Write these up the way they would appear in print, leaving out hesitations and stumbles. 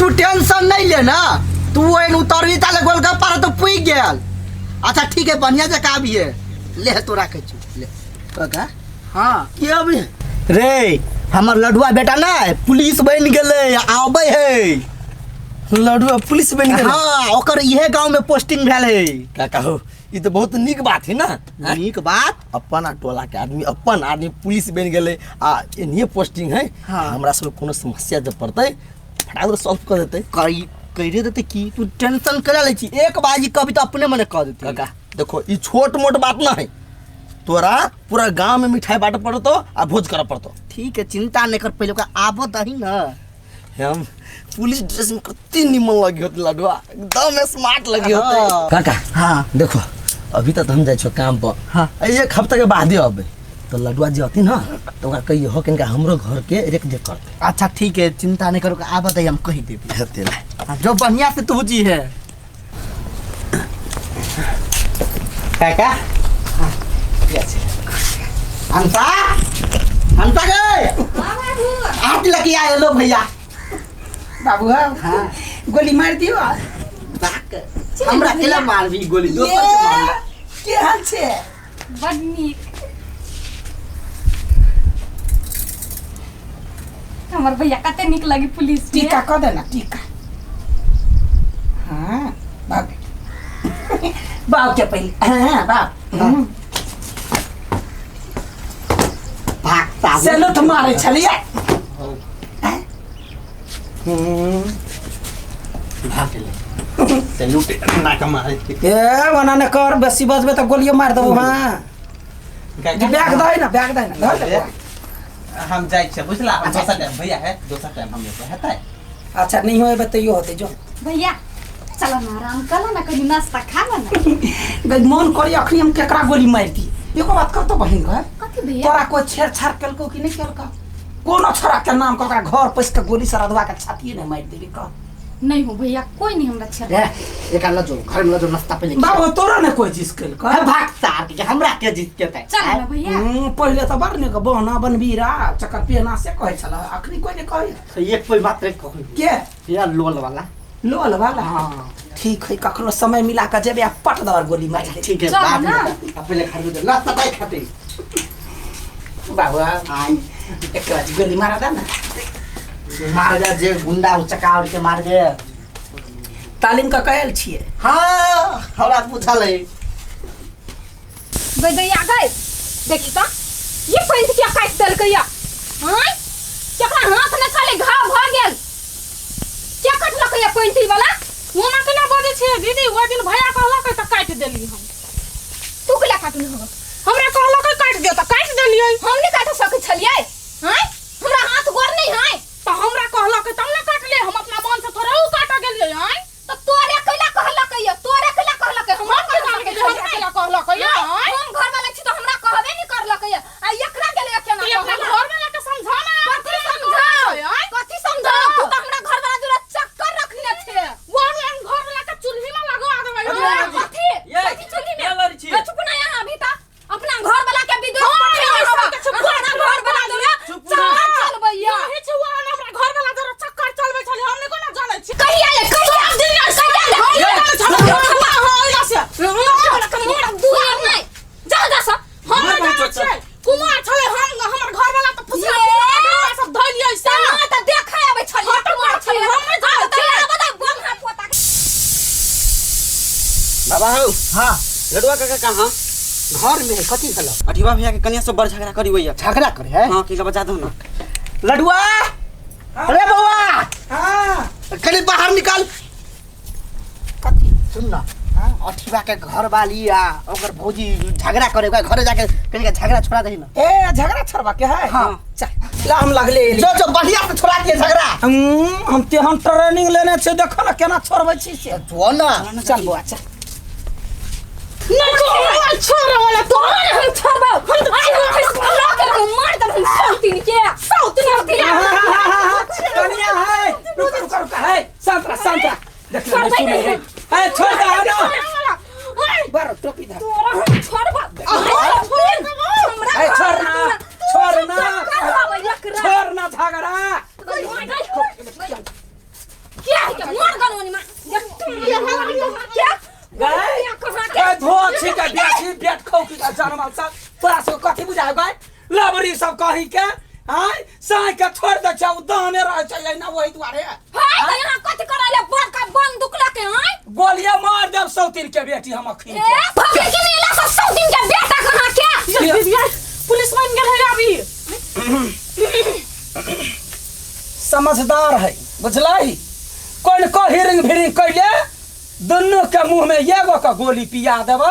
तू टेंशन नहीं ले ना, तू एन उतरबी ताले गोलगप्पा तो पुग गेल। अच्छा ठीक है, बढ़िया जगह भी है, ले तो राखे छु ले काका। हाँ के अभी रे हमर लडुआ बेटा ना पुलिस बन गेलै, आबै है। लडुआ पुलिस बन गेलै? हाँ, ओकर इहे गांव में पोस्टिंग भेल है। काका हो, ई तो बहुत नीक बात है ना। हाँ? नीक बात? अपन टोला के आदमी अपन आदमी पुलिस बन गेलै आ एनिये पोस्टिंग है। हाँ। हमरा सब कोनो समस्या जब पड़तै फटाक सॉल्व कर देतै। करी करिए देतै की, तू टेंशन करा लै छी, एक बाजी कभी तो अपने मने कह देतै। काका देखो, ई छोट मोट बात ना है, तोरा पूरा गांव में मिठाई बांटे पड़तो आ भोज करे पड़तो। ठीक है, चिंता नहीं कर, पहले ओकरा आबो दही ना। हम पुलिस ड्रेस में कते निमन लगी होत लडुआ, एकदम स्मार्ट लगी होत। हाँ। काका हाँ। देखो, अभी तक हम जाइ छो काम पर। हाँ। एक हफ्ता के बाद अबे तो लडुआ जी अथिन ना, तो ओकरा कहियो हो किनका हमरो घर के रेख देख करते। अच्छा ठीक है, चिंता नहीं करो, आबो दही हम कहि देबे। हेते ला। हाँ, जो बढ़िया से तू जी है। काका हंसा हंसा गए हाथ लगे आए लो भैया। बाबू हाँ, गोली मार दियो। हमरा केला मारबी गोली, दोसर के मारबी। के हाल छे? बड नीक। हमर भैया कते नीक लगी पुलिस में। टीका क देना टीका। हाँ बाप बाप के पहले। हाँ बाप भागता हूँ। सैल्यूट मारे छलिए। सैल्यूट ना कमाए। ए वना ने कर, बेसी बजबे त गोलियो मार देबो। हाँ बैग दही ना, बैग दही ना, धर ले। हम जाइ छियै बुझला, हम दोसर टाइम भैया है, दोसर टाइम हम एबै हेतै। अच्छा नहीं होए बतैयो होते जो। भैया चलो ना आराम कर लो ना, कहीं नाश्ता खा लो ना। गई मन करी अखनी हम केकरा गोली मार दी। एको बात कर तो बहिन घर कथी भैया? तोरा कोई छेड़छाड़ केलको कि नहीं केलको? कोनो छोरा के नाम के ओकरा घर पैस के गोली सरदवा के छाती ने मार देबी कह। नहीं हो भैया, कोई नहीं हमरा छेड़। रे एका ल जो घर में ल जो नाश्ता पहिले। बाबू तोरा ने कोई चीज केलको? अरे भाग सार के, हमरा के जीत के तै। चल ना भैया। पहिले त बड़ निक बहना बनबीरा चक्कर पियना से कहै छल, अखनी कोई ने कहै। एक कोई मात्र कहै। के? या लोल वाला। लोल वाला? हाँ। ठीक है, कखनो समय मिला के जेबे आ पट दर गोली मार दे। ठीक है, चल बाद ना। में अब पहिले घर में जो नाश्ता पाई खाते। बाबू आई एक बार गोली मारा दे ना। मार जा जे गुंडा उचका उड़ के मार दे। तालीम का कहल छिए। हाँ हमरा पूछल है। गई दैया गई देखी त ये पैंट किया काटि देलकै या। हां केकरा हाथ ने खाली घाव भ गेल, के कटलकै या पैंटी वाला? ओना केना बजै छियै दीदी? ओहि दिन भैया कहलकै तऽ काटि देली हम। तू केला काटल हो? हमरा कहलकै काटि दे तऽ काटि देलियै। हम नहीं काट सकै छलियै। हां हमरा हाथ गोर नहीं है। तऽ हमरा कहलकै तब ने काटले, हम अपना मन से थोड़े उ काटऽ गेलियै। आँय तऽ तोरे कैला कहलकै या? तोरे कैला कहलकै? हमरा हम केना कहलकै गेलियै? हमरा कैला कहलकै या? आँय हम घर वाला छी तऽ हमरा कहबे नहीं करलकै या। आ एकरा गेलै केना तू अपना कहलक? घर वाला के समझा ना। कथी समझाओ? आँय कथी समझाओ? तू तऽ हमरा घर वाला जोड़ा चक्कर रखने छे। वो हम घर वाला के चूल्ही में लगा देबै। कथी कथी चूल्ही में? ए, चुप ना यहाँ अभी तक अपना घर वाला के विदेश हाँ, पठेने ऐसा हवा। के चुप अपना घर वाला जोड़ा चुप चक्कर चलबैया। यही छै वो हमरा घर वाला जोड़ा चक्कर चलबै छलै, हम नहि कोना जानै छी। कहिया ले कहिया सब दिन ऐसा कहिया ले घर वाला छलै, हमरा हाँ, ओहिना से। नहीं जा जा सब हम नहि जानै छियै, कुमार छलै हम, हमर घर वाला तऽ फुसला ये। फुसला सब धैलियै से। हाँ तऽ देखै आबै छलियै हाँ, तऽ कुमार छलै। हम नहि जानै आब तऽ छियै। आब तऽ बम हाथ पोता के। बाबा हौ। हाँ लडुआ काका कहाँ? घर में है। कथी भेलो? अठिवा भैया के कन्या सब बड़ झगड़ा करी होइया। झगड़ा करे है? हाँ, की बचा दो ना। लडुआ अरे बउआ हाँ कनी बाहर निकल। कथी? सुन ना, अठिवा के घर वाली आ ओकर भौजी झगड़ा करे, ओकरा घरे जाके कनी के झगड़ा छोड़ा दही ना। ए झगड़ा छोड़बा के है? हाँ। चल ला हम लगले एली। जो जो बढ़िया से छोड़ा दिए झगड़ा। हम तेहन ट्रेनिंग लेने छै, देखो ना केना छोड़बै छी से। जो ना। चल बौआ चल। नहीं छोड़ छोड़ वाला तोरा ने हम छोड़बौ। आइ हम फैसला के हम मार देब सौतीन के। सौतीन के। कन्या है, रुक रुक रुक है, शांत रह शांत रह। देख ले नहीं सुनै है। ए छोड़ दे ना। बारो टोपी धर। तोरा हम छोड़बौ। हमरा ए छोड़ ना, छोड़ ना। छोड़ छोड़ ना झगड़ा। क्या खौकी का जानमल सब तोरा सब कथी बुझाय गए लबरी सब कही के आय साय के छोड़ दे छौ दाने रह छै ना वही दुआरे। हाय त यहाँ कथि करैले बड़का बंदूक लके आय? गोलिया मार देब सौतीन के बेटी हम अखिन ए भगे के नहीं ला सब 100 दिन के बेटा कहाँ के? ये दीदी पुलिस बन गेल है अभी। समझदार है बुझलही, कोन को हिरिंग भिरिंग कैले दुनू के मुंह में एगो के गोली पिया देब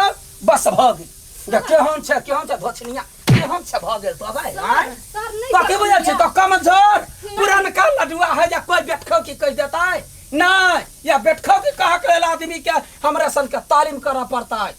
बस भ गेल। जे केहन छै केहन छै धोछनिया केहन छै भ गेल तो भाई आय सर नहीं कथी बुझल छै तो कमजोर पुरनका लडुआ है या कोई बेटखौ की कहि देतै नहीं या बेटखौ की कह के लेल आदमी के हमरा सन के तालीम करऽ पड़तै।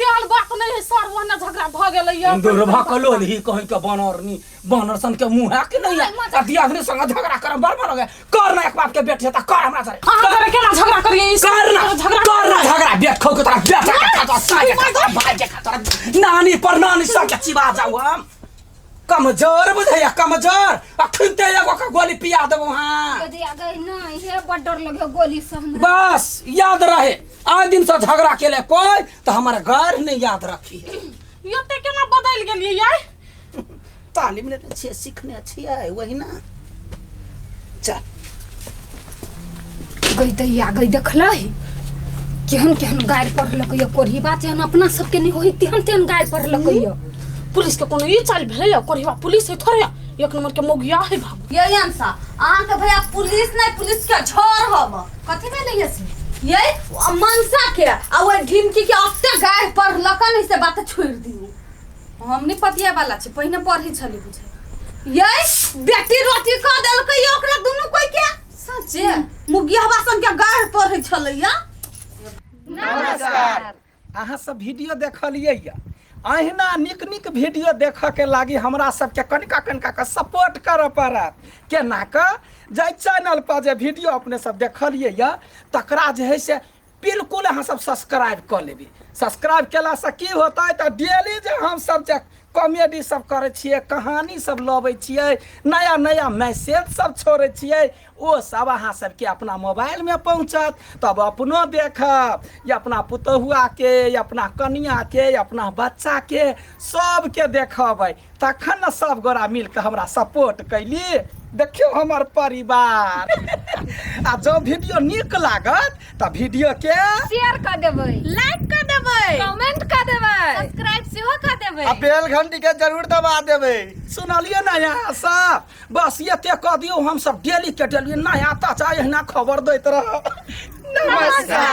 तेल बात नहीं है सर, वहना झगड़ा भ गेलै ये। दुर्भा कलोल ही कहीं के बनरनी बनर सन के मुंह है कि नहीं है आ दियादनी संग झगड़ा करम बड़ बड़ हो कर ना एक बाप के बेटी है त कर हमरा से अहाँ घरे केना झगड़ा करिए ई कर ना झगड़ा कर ना झगड़ा बेट खौ के तोरा बेटा के खाता साय के खाता भाई के खाता नानी पर नानी सब के चिबा जाऊ हम। कमजोर बुझैया कमजोर अखन ते एगो के गोली पिया देबो। हां गदिया गई नहीं हे बड़ डर लगे गोली से हमरा। बस याद रहे आज दिन से झगड़ा के ले कोई तो हमारा घर नहीं याद रखी। ये केना बदल गेलिए यार? तालीम लेने छियै सीखने छियै वही ना। चल गई दैया गई देखलही केहन केहन गारि पढ़लकै ये कोढ़ी बात एहन अपना सबके नहीं होई तेहन तेहन गारि पढ़लकै ये। पुलिस के कोनो ई चाल भेलै या कोढ़ीबा पुलिस है थोड़े एक नंबर के मोगिया है बाबू। ये अंसा अहाँ के भैया पुलिस नहीं पुलिस के झोर हम कथी भेलै ये से? ये मनसा के आ ओइ ढिमकी के अते गारि पढ़लकन से बात छोड़ दियौ। हम नहीं पतिया वाला छी पहिने पढ़ै छली बुझै। ये बेटी रोटी क देलकै ये ओकरा दुनू कोई के सच्चे मुगिया बासन के गारि पढ़ै छलै या। नमस्कार अहाँ सब वीडियो देखलियै या अहिना नीक नीक वीडियो देखऽ के लागी हमरा सबके कनिका कनिका के सपोर्ट करऽ पड़त। केना कऽ जाहि चैनल पर जे वीडियो अपने सब देखलियै या तकरा जे है से बिल्कुल अहाँ सब सब्सक्राइब कऽ लेबै। सब्सक्राइब केलासँ की होतै तऽ डेली जे हमसब जे कॉमेडी सब करै छियै कहानी सब लबै छियै नया नया मैसेज सब छोड़ै छियै ओ सब अहाँ सबके अपना मोबाइलमे पहुँचत तब अपनो देखब या अपना पुतहुआके या अपना कनियाके या अपना बच्चाके सबके देखबै तखन ने सब गोरा मिलके हमरा सपोर्ट कैली। देखियौ हमर परिवार आ जँ वीडियो नीक लागत तऽ वीडियो के शेयर कऽ देबै, लाइक कऽ देबै, कमेंट कऽ देबै, सब्सक्राइब सेहो कऽ देबै आ बेल घंटी के जरूर दबा देबै। सुनलियै ने यहाँ सब बस एते कऽ दियौ हम सब डेली के डेली नया ताजा एहिना खबर दैत रहब। नमस्कार।